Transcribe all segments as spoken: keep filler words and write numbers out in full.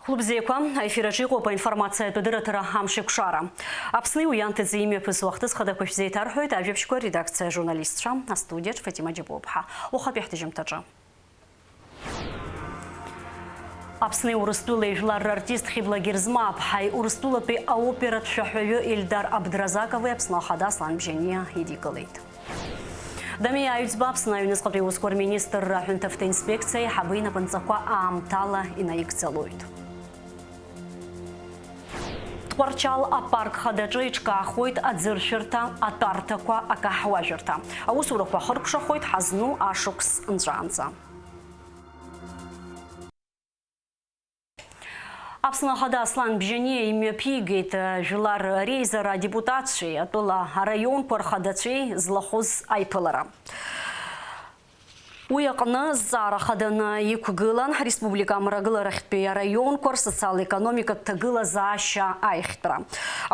Хәылбзиақәа, аефир аҿы иҟоуп аинформациатә адырраҭара Амшеикәшара. Аԥсни уи анҭыҵи имҩаԥысуа ахҭыс хадақәа шәзеиҭарҳәоит ажәабжьқәа редакциа ажурналистцәа, астудиаҿ Фатима Џьапуаԥҳа. Уахатәи ҳҭыжьымҭаҿы. Аԥсни Урыстәылеи жәлар рартист Хьыбла Герзмааԥҳаи Урыстәылатәи аоператә шәаҳәаҩы Ельдар Абдразакови Аԥсны Ахада Аслан Бжьаниа идикылеит. Дамеи Аҩӡба Аԥсны аҩныҵҟатәи аусқәа рминистрра аҳәынҭавтоинспекциа аиҳабы инапынҵақәа аамҭала инаигӡалоит. Тҟәарчал апарк хадаҿы иҿкаахоит аӡыршәырҭа, атәарҭақәа, акаҳуажәырҭа. Аусурақәа ахыркәшахоит ҳазну ашықәс нҵәаанӡа. Аԥсны Ахада Аслан Бжьаниа имҩаԥигеит, э, жәлар реизара адепутатцәеи атәыла араионқәа рхадацәеи злахәыз аиԥылара. Уи аҟны зҵаара хаданы иқәгылан ҳреспублика амрагыларахьтәи араионқәа рсоциал-економикатә ҭагылазаашьа аиӷьтәра.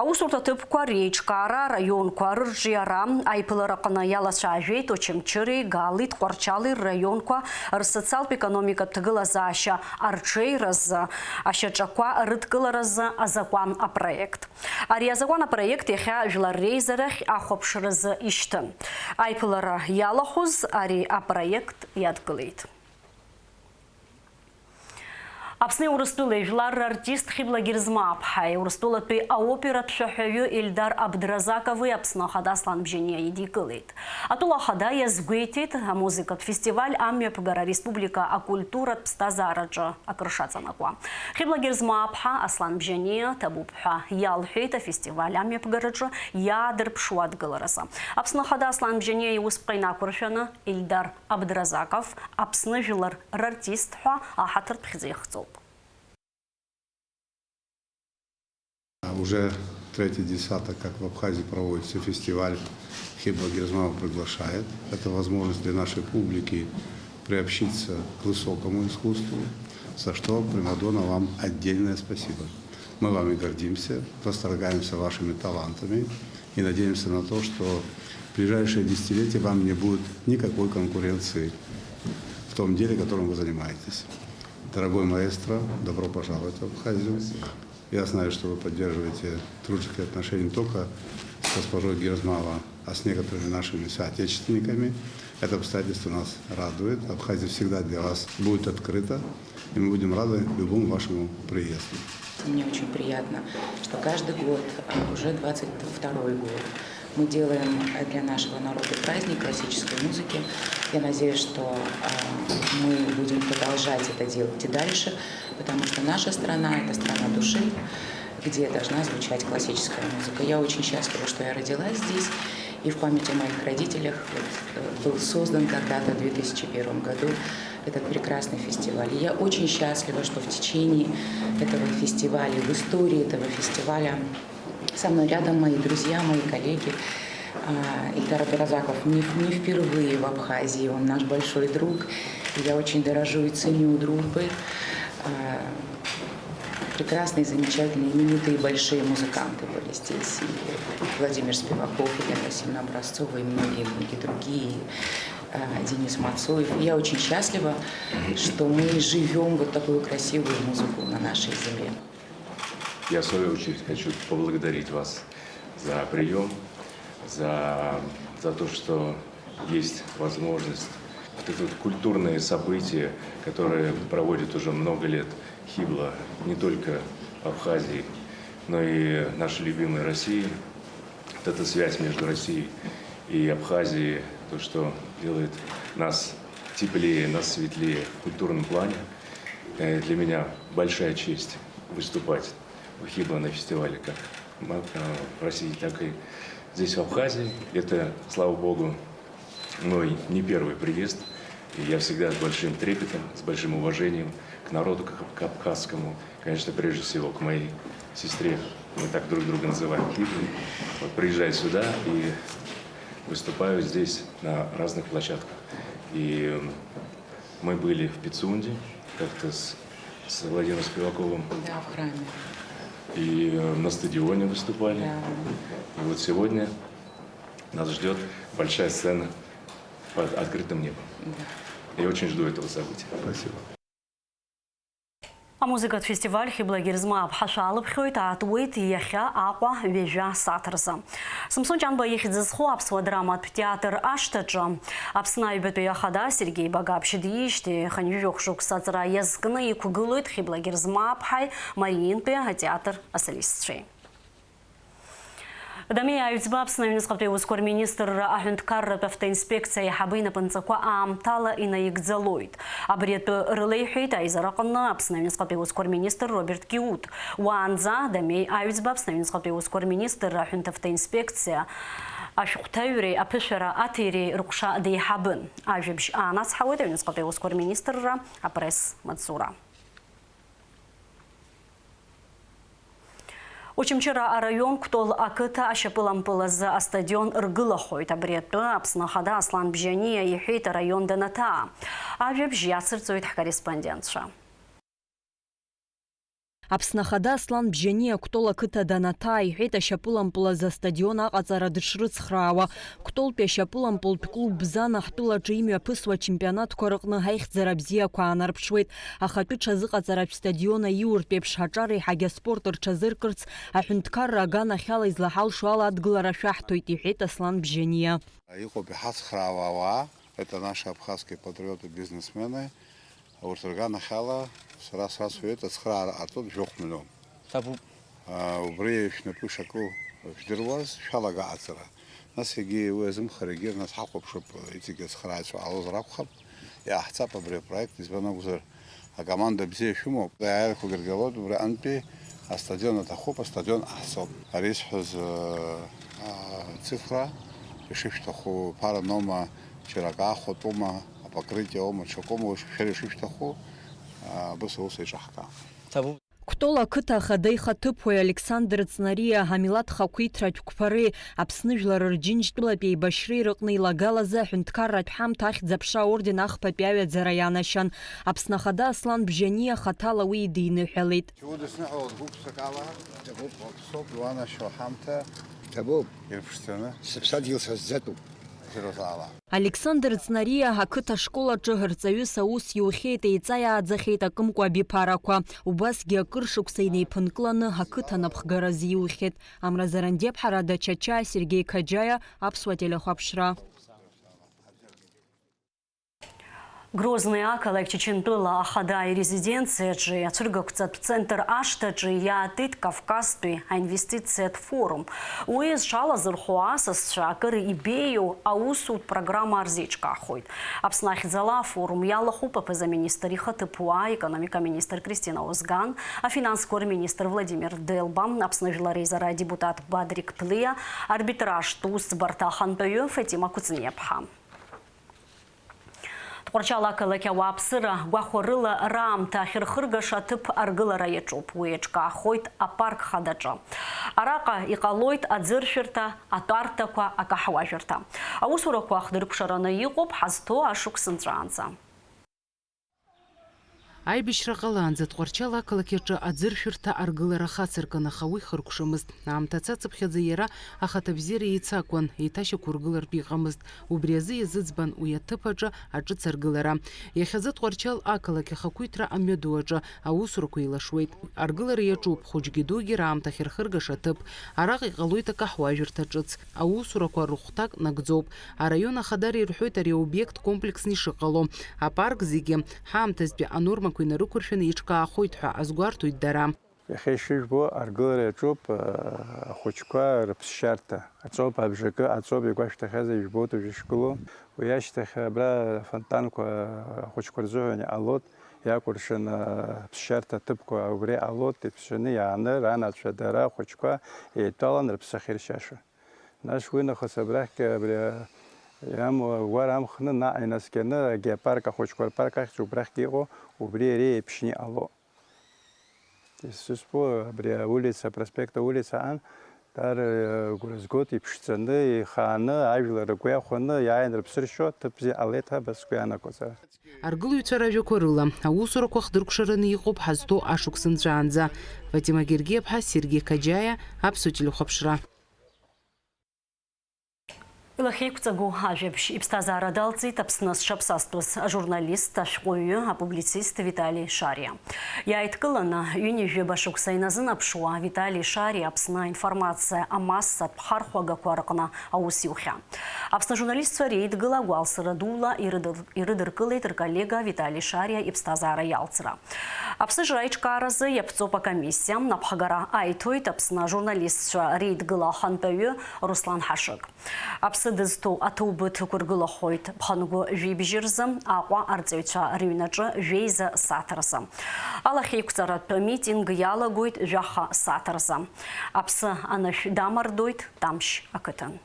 Аусурҭа ҭыԥқәа реиҿкаара, араионқәа рырҿиара аиԥылараҟны иалацәажәеит Очамчыреи, Галеи, Тҟәарчали рраионқәа рсоциалтә-економикатә ҭагылазаашьа арҽеиразы, ашьаҿақәа рыдкыларазы азакәан апроект. Ари азакәан апроект иахьа Жәлар реизарахь ахәаԥшразы ишьҭан. Аиԥылара иалахәыз ари апроект иадгылеит. Аԥсни Урыстәылеи жәлар рартист Хьыбла Герзмааԥҳаи Урыстәылатәи аоператә шәаҳәаҩы Ельдар Абдразакови Аԥсны Ахада Аслан Бжьаниа идикылеит. Атәыла Ахада иазгәеиҭеит, амузыкатә фестиваль амҩаԥгара ареспублика акультуратә ԥсҭазаараҿы акыр шаҵанакуа. Хьыбла Герзмааԥҳа Аслан Бжьаниа ҭабуп ҳәа иалҳәеит афестиваль амҩаԥгараҿы иаадырԥшуа адгыларазы. Аԥсны Ахада Аслан Бжьаниа иусԥҟа инақәыршәаны Ельдар Абдразаков Аԥсны жәлар рартист ҳәа аҳаҭыртә хьӡы иахҵоуп. А уже третий десяток, как в Абхазии проводится фестиваль, Хьыбла Герзмава приглашает. Это возможность для нашей публики приобщиться к высокому искусству, за что, Примадонна, вам отдельное спасибо. Мы вами гордимся, восторгаемся вашими талантами и надеемся на то, что в ближайшие десятилетия вам не будет никакой конкуренции в том деле, которым вы занимаетесь. Дорогой маэстро, добро пожаловать в Абхазию. Я знаю, что вы поддерживаете дружеские отношения не только с госпожой Герзмава, а с некоторыми нашими соотечественниками. Это обстоятельство нас радует. Абхазия всегда для вас будет открыта, и мы будем рады любому вашему приезду. Мне очень приятно, что каждый год, а, уже двадцать второй год, мы делаем для нашего народа праздник классической музыки. Я надеюсь, что, а, мы будем продолжать это делать и дальше, потому что наша страна — это страна души, где должна звучать классическая музыка. Я очень счастлива, что я родилась здесь, и в память о моих родителях вот, э, был создан когда-то в две тысячи первом году этот прекрасный фестиваль. И я очень счастлива, что в течение этого фестиваля, в истории этого фестиваля со мной рядом мои друзья, мои коллеги. А, Ильдар Абдразаков не, не впервые в Абхазии, он наш большой друг. И я очень дорожу и ценю дружбы. А, прекрасные, замечательные, именитые, большие музыканты были здесь. И Владимир Спиваков, и Елена Васильевна Образцова, и многие-многие другие. А, Денис Мацуев. Я очень счастлива, что мы живем вот такую красивую музыку на нашей земле. Я, в свою очередь, хочу поблагодарить вас за приём, за, за то, что есть возможность вот это вот культурное событие, которое проводит уже много лет Хьыбла, не только в Абхазии, но и нашей любимой России. Вот эта связь между Россией и Абхазией, то, что делает нас теплее, нас светлее в культурном плане. Э, для меня большая честь выступать у Хьыбла на фестивале как м-, э, в России, так и здесь, в Абхазии. Это, слава богу, мой не первый приезд. И я всегда с большим трепетом, с большим уважением к народу, к, к абхазскому. Конечно, прежде всего, к моей сестре. Мы так друг друга называем, Хьыбла. Вот приезжаю сюда и выступаю здесь на разных площадках. И, м, мы были в Пицунде как-то с, с Владимиром Спиваковым. Да, в храме. И, э, на стадионе выступали. Да. И вот сегодня нас ждёт большая сцена под открытым небом. Да. Я очень жду этого события. Спасибо. Амузыкатә фестиваль Хьыбла Герзмаа ԥҳа шәаалыԥхьоит, аатуеит иахьа Аҟәа ҩажәа сааҭ рзы. Самсон Ҷанба ихьӡ зху аԥсуа драматә театр ашҭаҿы Аԥсны аҩбатәи ахада Сергеи Багаԥшь диижьҭеи хынҩажәи жәохә шықәса аҵра иазкны иқәгылоит Хьыбла Герзмаа ԥҳаи Мариинтәи атеатр асолистцәеи. Дамеи Аҩӡба Аԥсны аҩныҵҟатәи аусқәа рминистрра аҳәынҭқарратә автоинспекциа аиҳабы инапынҵақәа аамҭала инаигӡалоит. Абри атәы рылеиҳәеит аизараҟны Аԥсны аҩныҵҟатәи аусқәа рминистр Роберт Киут. Уаанӡа Дамеи Аҩӡба Аԥсны аҩныҵҟатәи аусқәа рминистрра аҳәынҭ автоинспекциа ашәҟәҭаҩреи аԥышәара аҭиреи рыҟәша деиҳабын. Ажәабжь аанацҳауеит аҩныҵҟатәи аусқәа рминистрра апресс-маҵзура. Очамчыра араион Кәтол ақыҭа ашьапылампыл азы астадион ргылахоит. Абри атәы Аԥсны Ахада Аслан Бжьаниа иҳәеит араион данаҭаа. Ажәабжь иацырҵоит ҳкорреспондентцәа. Аԥсны Ахада Аслан Бжьаниа Кәтол ақыҭа данаҭаа иҳәеит ашьапылампыл азы астадион аҟаҵара дышрыцхраауа. Кәтолтәи ашьапылампылтә клуб Бзана ҳтәылаҿы имҩаԥысуа ачемпионатқәа рыҟны ҳаихьӡара бзиақәа аанарԥшуеит. Ахатәы ҽазыҟаҵаратә стадион аиуртә еиԥш аҿар еиҳагьы аспорт рҽазыркырц, аҳәынҭқарра аганахьала излаҳалшо ала адгылара шәаҳҭоит, иҳәеит Аслан Бжьаниа. Иҟоуп иҳацхраауа ауаа, это наши абхазские патриоты, бизнесмены. Урҭ рганахьала сара срацәаҩуеит, ацхыраара ҟарҵоит жәохә миллион. Ҭабуп. Аа, убри шәнапы шаку жәдыруаз, шәалага аҵара. Нас егьи уи азымхарагьы, нас ҳахәаԥшып, иҵегьы ацхырааҩцәа ҟалозар акәхап, иааҳҵап абри апроект, избан акәзар, акоманда бзиа шәымоуп, аиааирақәа гыргалоит, убри аҟынтәи астадион аҭахуп, астадион ҟаҳҵоит. Ари исҳәаз, аа, цифра ишышәҭаху, ԥара нома, џьара акы аахәатәума, апокрытие аума, ҽакума, уи шәара ишышәҭаху, аа, абас аус еиҿаҳкаам. Ҭабуп. Кәтол ақыҭа ахада ихаҭыԥуаҩ Александр Ҵнариа амилаҭ хақәиҭратә қәԥареи Аԥсны жәлар рџьынџьтәылатә еибашьреи рыҟны илагалазы аҳәынҭқарратә ҳамҭа Ахьӡ-аԥша аорден ахԥатәи аҩаӡара ианашьан. Аԥсны Ахада Аслан Бжьаниа хаҭала уи идиныҳәалеит. Џьоудысныҳәалоит гәык-ԥсыкала, соуп иуанашьоу аҳамҭа. Ҭабуп. Ирԥшӡаны. Сыԥсадгьыл сазӡатәуп. Александр Ҵнариа ақыҭа ашкол аҿы рҵаҩыс аус иухьеит, еиҵаиааӡахьеит акымкәа абиԥарақәа. Убасгьы акыр шықәса инеиԥынкыланы ақыҭа анапхгаразы иухьеит. Амра Зарандиаԥҳа, Рада Чачаа, Сергеи Қаџьаиа, Аԥсуа телехәаԥшра. Грозный ақалақь Чачынтәыла ахада ирезиденциаҿы ацәыргақәҵатә центр ашҭаҿы иаатит Кавказтәи аинвестициатә форум. Уи зҽалазырхәо асасцәа акыр ибеиоу аусутә программа рзеиҿкаахоит. Аԥсны ахьӡала афорум иалахәуп аԥыза-министр ихаҭыԥуаа, аекономика аминистр Кристина Озган, афинансқәа рминистр Владимир Делба, Аԥсны Жәлар Реизара адепутат Бадрик Ԥлиа, арбитражтә усӡбарҭа ахантәаҩы Фатима Кәыҵниаԥҳа. Тҟәарчал ақалақь ауааԥсыра гәахәарыла раамҭа ахьырхыргаша аҭыԥ аргылара иаҿуп. Уи еиҿкаахоит апарк хадаҿы. Араҟа иҟалоит аӡыршәырҭа, атәарҭақәа, акаҳуажәырҭа. Аусурақәа хдыркәшараны иҟоуп ҳазҭоу ашықәс нҵәаанӡа. Аибашьра ҟалаанӡа Тҟәарчал ақалақь аҿы аӡыршәырҭа аргылара хацыркын, аха уи хыркәшамызт. Аамҭа цацыԥхьаӡа иара ахаҭабзиара еицакуан, еиҭашьақәыргылартә иҟамызт. Убри азы иазыӡбан уи аҭыԥ аҿы аҿыц аргылара. Иахьазы Тҟәарчал ақалақь ахақәиҭра амҩаду аҿы аусурақәа еилашуеит. Аргылара иаҿуп хәыҷгьы дугьы раамҭа ахьырхыргаша аҭыԥ. Араҟа иҟалоит акаҳуажәырҭа ҿыц. Аусурақәа рыхәҭак нагӡоуп. Араион ахадара ирҳәоит ари аобиект комплексны ишыҟало. Апарк зегьы ҳаамҭазтәи анормақәа инарықәыршәаны еиҿкаахоит ҳәа азгәарҭоит дара. Иахьа ишыжәбо, аргылара иаҿуп, ахәыҷқәа рыԥсшьарҭа. Аҵоуп абжакы, аҵоуп игәашәҭахьаз, ижәбоит уажә ишгылоу. Уи ашьҭахь абра афонтанқәа ахәыҷқәа рзыҳәан иҟалоит, иакәыршан аԥсшьарҭа аҭыԥқәа убри иҟалоит, иԥсшьаны иааны, ранацәа дара ахәыҷқәа еидтәалан рыԥсы ахьыршьаша. Нас уи нахыс абрахьгьы абри иамоу агәар амхны наҟ инаскьаны агеопарк, ахәыҷқәа рпарк ахьӡуп, убрахьгьы иҟоу, убри иара еиԥшны иҟало. Исызбо абри аулица, апроспект аулица аан, даара агәра згоит, иԥшӡаны, ихааны, ажәлар ргәы иахәаны иааины рыԥсы ршьо, ҭыԥ бзиа ҟалеит ҳәа абас сгәы иаанагоит сара. Аргылаҩцәа ражәақәа рыла, аусурақәа хдыркәшараны иҟоуп ҳазҭоу ашықәс нҵәаанӡа. Фатима Гергиаԥҳа, Сергеи Қаџьаиа, Аԥсуа телехәаԥшра. Илахьеиқәҵагоу ажәабжь иԥсҭазаара далҵит Аԥсны зҽаԥсазтәыз ажурналист, ашәҟәыҩҩы, апублицист Витали Шариа. Иааидкыланы ҩынҩажәаба шықәса иназынаԥшуа, Витали Шариа Аԥсны аинформациа амассатә хархәагақәа рҟны аус иухьан. Аԥсны ажурналистцәа реидгыла агәалсра дула ирыдыр-, ирыдыркылеит рколлега Витали Шариа иԥсҭазаара иалҵра. Аԥсыжра аиҿкааразы иаԥҵоуп акомиссиа, аԥхгара аиҭоит Аԥсны ажурналистцәа реидгыла ахантәаҩы Руслан Ҳашыг. Аԥсы дызҭоу аҭоубыҭ ықәыргылахоит ԥхынгәы жәибжь рзы, Аҟәа арҵаҩцәа рыҩнаҿы жәеиза сааҭ рзы. Алахьеиқәҵаратә митинг иалагоит жәаха сааҭ рзы. Аԥсы анышә дамардоит Тамшь ақыҭан.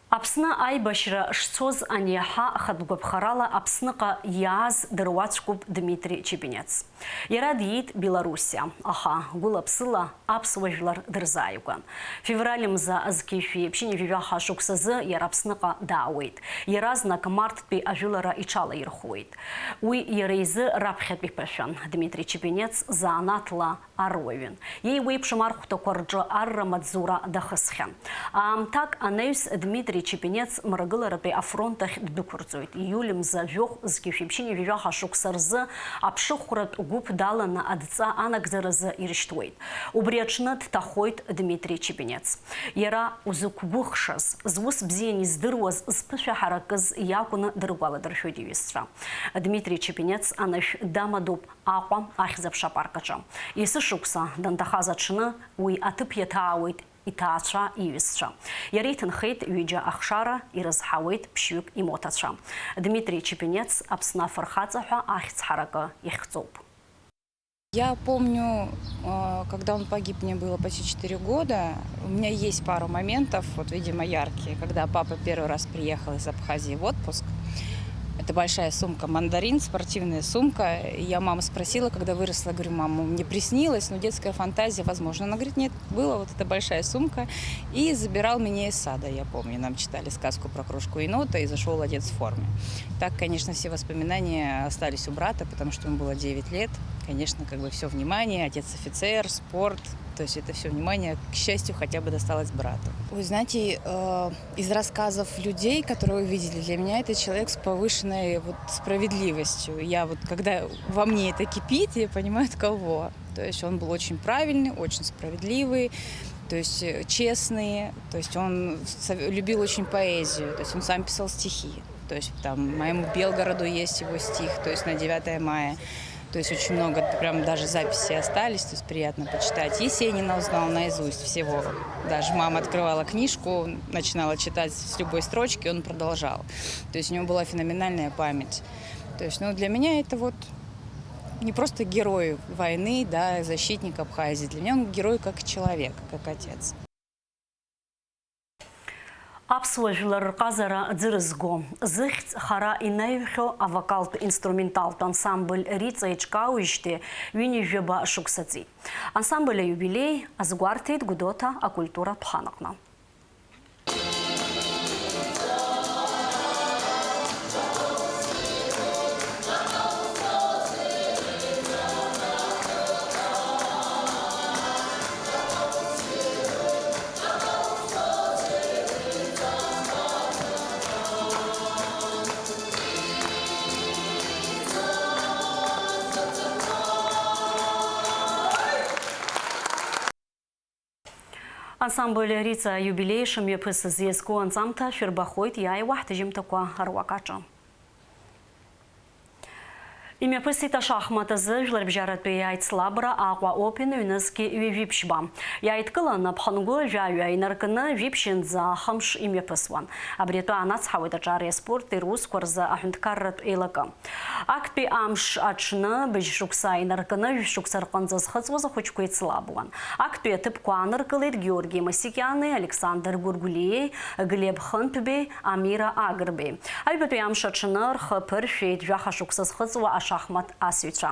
Аԥсны аибашьра шцоз аниаҳа, хатә гәаԥхарала Аԥсныҟа иааз дыруаӡәкуп Дмитри Чепенец. Иара диит Белоруссиа, аха гәыла-ԥсыла аԥсуа жәлар дырзааигәан. Февраль мза зқьи жәшәи ԥшьынҩажәи жәаха шықәсазы иара Аԥсныҟа даауеит. Иаразнак марттәи ажәылара иҽалаирхәуеит. Уи иара изы раԥхьатәи ԥашәан. Дмитри Чепенец занааҭла аруаҩын. Иеиуеиԥшым архәҭақәа рҿы арра маҵзура дахысхьан. Аамҭак анаҩс Дмитри Чепенец мрагыларатәи афронт ахь ддәықәырҵоит. Ииуль мза жәохә зқьи жәшәи ԥшьынҩажәи жәаха шықәса рзы аԥшыхәратә гәыԥ даланы адҵа анагӡаразы ирышьҭуеит. Убри аҽны дҭахоит Дмитри Чепенец. Иара узықәгәыӷшаз, зус бзиан издыруаз, зԥышәа ҳаракыз иакәны дыргәаладыршәоит иҩызцәа. Дмитри Чепенец анышә дамадоуп Аҟәа ахьӡ-аԥша апарк аҿы. Есышықәса данҭахаз аҽны уи аҭыԥ иаҭаауеит иҭаацәа, иҩызцәа. Иара иҭынхеит ҩыџьа ахшара, ирызҳауеит ԥшьҩык имоҭацәа. Дмитри Чепенец Аԥсны афырхаҵа ҳәа ахьӡ ҳаракы иахьӡуп. Я помню, э, когда он погиб, мне было почти четыре года. У меня есть пару моментов, вот, видимо, яркие. Когда папа первый раз приехал из Абхазии в отпуск, это большая сумка, мандарин, спортивная сумка. И я маму спросила, когда выросла, говорю: «Мама, мне приснилось, но детская фантазия, возможно». Она говорит: «Нет, была вот эта большая сумка». И забирал меня из сада, я помню. Нам читали сказку про крошку енота, и зашёл отец в форме. Так, конечно, все воспоминания остались у брата, потому что ему было девять лет. Конечно, как бы всё внимание, отец офицер, спорт, то есть это всё внимание, к счастью, хотя бы досталось брату. Вы знаете, э, из рассказов людей, которые вы видели, для меня это человек с повышенной вот справедливостью. Я вот, когда во мне это кипит, я понимаю, от кого. То есть он был очень правильный, очень справедливый, то есть, э, честный, то есть он сов-, любил очень поэзию, то есть он сам писал стихи. То есть там «Моему Белгороду» есть его стих, то есть на девятое мая. То есть очень много прям даже записей остались, то есть приятно почитать. Есенина узнал наизусть всего. Даже мама открывала книжку, начинала читать с любой строчки, он продолжал. То есть у него была феноменальная память. То есть, ну, для меня это вот не просто герой войны, да, защитник Абхазии. Для меня он герой как человек, как отец. Аԥсуа жәлар рҟазара ӡырызго, зыхьӡ хара инаҩхьоу авокалтә-инструменталтә ансамбль Риҵа еиҿкаауеижьҭеи ҩынҩажәаба шықәса ҵит. Ансамбль аиубилеи азгәарҭеит Гәдоуҭа акультуратә хан аҟны. Ансамбль Риҵа аиубилеи шымҩаԥысыз иазку анҵамҭа шәырбахоит иааиуа ҳҭыжьымҭақәа руак аҿы. Имҩаԥысит ашахмат азы жәларбжьаратәи аицлабра Аҟәа Open ҩнызқьи ҩажәи ԥшьба. Иааидкыланы ԥхынгәы жәаҩа инаркны жәиԥшьынӡа хымш имҩаԥысуан. Абри атәы аанацҳауеит аҿареи аспорти русқәа рзы аҳәынҭқарратә еилакы. Актәи амш аҽны быжь шықәса инаркны жәшықәса рҟынӡа зхыҵуаз ахәыҷқәа еицлабуан. Актәи аҭыԥқәа ааныркылеит Георги Масикиани, Александр Гәыргәлиеи, Глеб Хынтәбеи, Амира Агрбеи. Аҩбатәи амш аҽны рхы ԥыршәеит жәаха шықәса зхыҵуа шахмат асыҩцәа.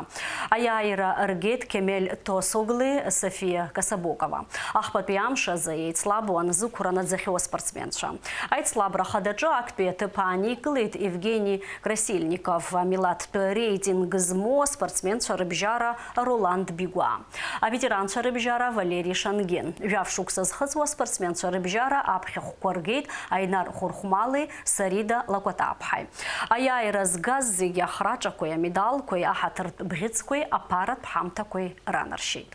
Аиааира ргеит Кемель Тосогли, София Касабокова. Ахԥатәи амш азы еицлабуан зықәра наӡахьоу аспортсменцәа. Аицлабра хадаҿы актәи аҭыԥ ааникылеит Евгений Красильников, амилаҭтә реитинг змоу аспортсменцәа рыбжьара Роланд Бигәаа, аветеранцәа рыбжьара Валери Шангин. Жәаф шықәса зхыҵуа аспортсменцәа рыбжьара аԥхьахәқәа ргеит Аинар Хәырхәмали Сарида Лакәатаԥҳаи. Аиааира згаз зегьы ахраҿақәеи амедалқәеи аҳаҭыртә бӷьыцқәеи аԥаратә ҳамҭақәеи ранаршьеит.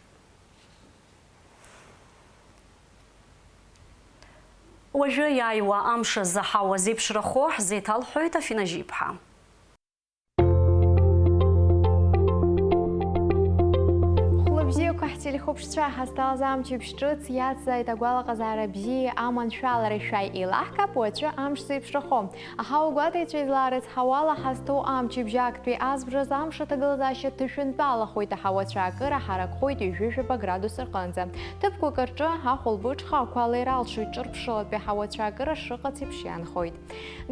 Уажәы иааиуа амш азы ҳауа зеиԥшрахо ҳзеиҭалҳәоит Афина Жьиԥҳа. Хәлыбзиақәа ҳтелехәаԥшцәа, ҳазҭалаз амчыбжь ҿыц иацзааит агәалаҟазаара бзиеи аманшәалареи шәа еилаҳкаап уаҵәы амш зеиԥшрахо. Аҳауагәаҭаҩцәа излаарыцҳауала, ҳазҭоу амчыбжь актәи азбжазы амш аҭагылазаашьа ҭышәынтәалахоит, аҳауа цәаакыра ҳаракхоит ҩажәижәаба градус рҟынӡа. Ҭыԥқәак рҿы ахәылбыҽха ақәа леира алшоит, ҿырԥшылатәи аҳауа цәаакыра шыҟац еиԥш иаанхоит.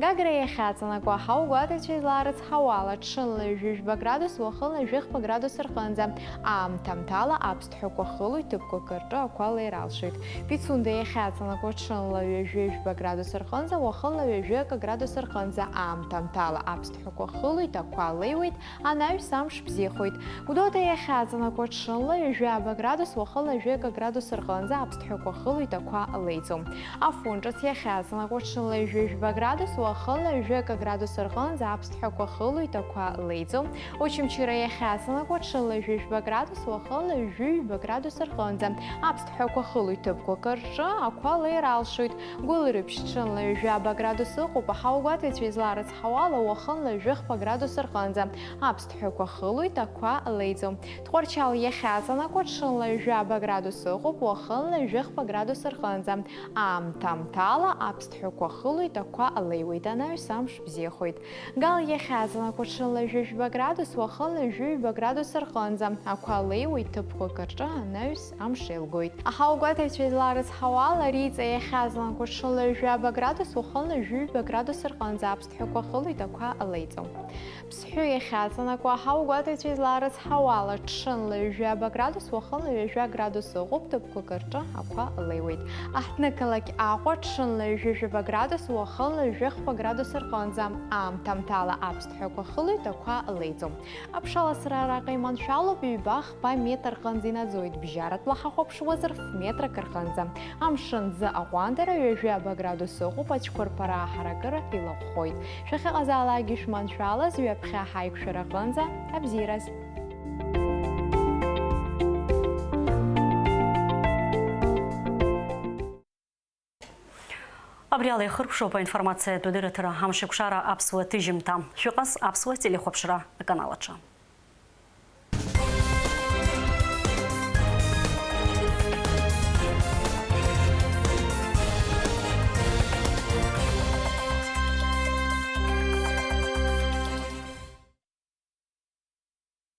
Гагра иахьаҵанакуа аҳауагәаҭаҩцәа излаарыцҳауала, ҽынла ҩажәижәба градус, уахынла жәахба градус рҟынӡа, аамҭамҭала аԥсҭҳәақәа хылоит, ҭыԥқәак рҿы ақәа леира алшоит. Пицунда иахьаҵанакуа, ҽынла ҩажәижәба градус рҟынӡа, уахынла ҩажәи акы градус рҟынӡа, аамҭамҭала аԥсҭҳәақәа хылоит, ақәа леиуеит, анаҩс амш бзиахоит. Гәдоуҭа иахьаҵанакуа, ҽынла ҩажәаба градус, уахынла ҩажәи акы градус рҟынӡа аԥсҭҳәақәа хылоит, ақәа леиӡом. Афон ҿыц иахьаҵанакуа, ҽынла ҩажәижәба градус, уахынла ҩажәи акы градус рҟынӡа аԥсҭҳәақәа хылоит, ақәа леиӡом. Очамчыра иахьаҵанакуа, ҽынла ҩажәижәба градус, уахынла ҩажәи ҩба градус рҟынӡа аԥсҭҳәақәа хылоит, ҭыԥқәак рҿы ақәа леира алшоит. Гәылрыԥшь, ҽынла ҩажәаба градус ыҟоуп, аҳауагәаҭаҩцәа излаарыцҳауала, уахынла жәахба градус рҟынӡа аԥсҭҳәақәа хылоит, ақәа леиӡом. Тҟәарчал иахьаҵанакуа, ҽынла ҩажәаба градус ыҟоуп, уахынла жәахба градус рҟынӡа, аамҭамҭала аԥсҭҳәақәа хылоит, ақәа леиуеит, анаҩс амш бзиахоит. Гал иахьаҵанакуа, ҽынла жәаҩба градус, уахынла жәаҩба градус рҟынӡа ақәа леиуеит, ҭыԥқәак рҿы анаҩс амш еилгоит. Аҳауагәаҭаҩцәа излаарыцҳауала, Риҵа иахьаҵанакуа, ҽынла жәаҩба градус, уахынла жәаҩба градус рҟынӡа аԥсҭҳәақәа хылоит, ақәа леиӡом. Ԥсҳәы иахьаҵанакуа, аҳауагәаҭаҩцәа излаарыцҳауала, ҽынла ҩажәаба градус, уахынла ҩажәа градус ыҟоуп, ҭыԥқәак рҿы ақәа леиуеит. Аҳҭнықалақь Аҟәа, ҽынла ҩажәижәаба градус, уахынла ҩажәихәба градус рҟынӡа, аамҭамҭала аԥсҭҳәақәа хылоит, ақәа леиӡом. Аԥшаласра араҟа иманшәалоуп, ҩба-хԥа метр рҟынӡа инаӡоит, бжьаратәла ҳахәаԥшуазар ф-метрак рҟынӡа. Амшын ӡы аҟәандара ҩажәаба градус ыҟоуп, ацәқәырԥара аҳаракыра илаҟәхоит. Шәахьыҟазаалакгьы шәманшәалаз, ҩаԥхьа ҳаиқәшәара аҟынӡа, абзиараз! Абри ала ихыркәшоуп аинформациатә дырраҭара Амшеикәшара аԥсуа ҭыжьымҭа. Шәыҟаз аԥсуа телехәаԥшра аканал аҿы.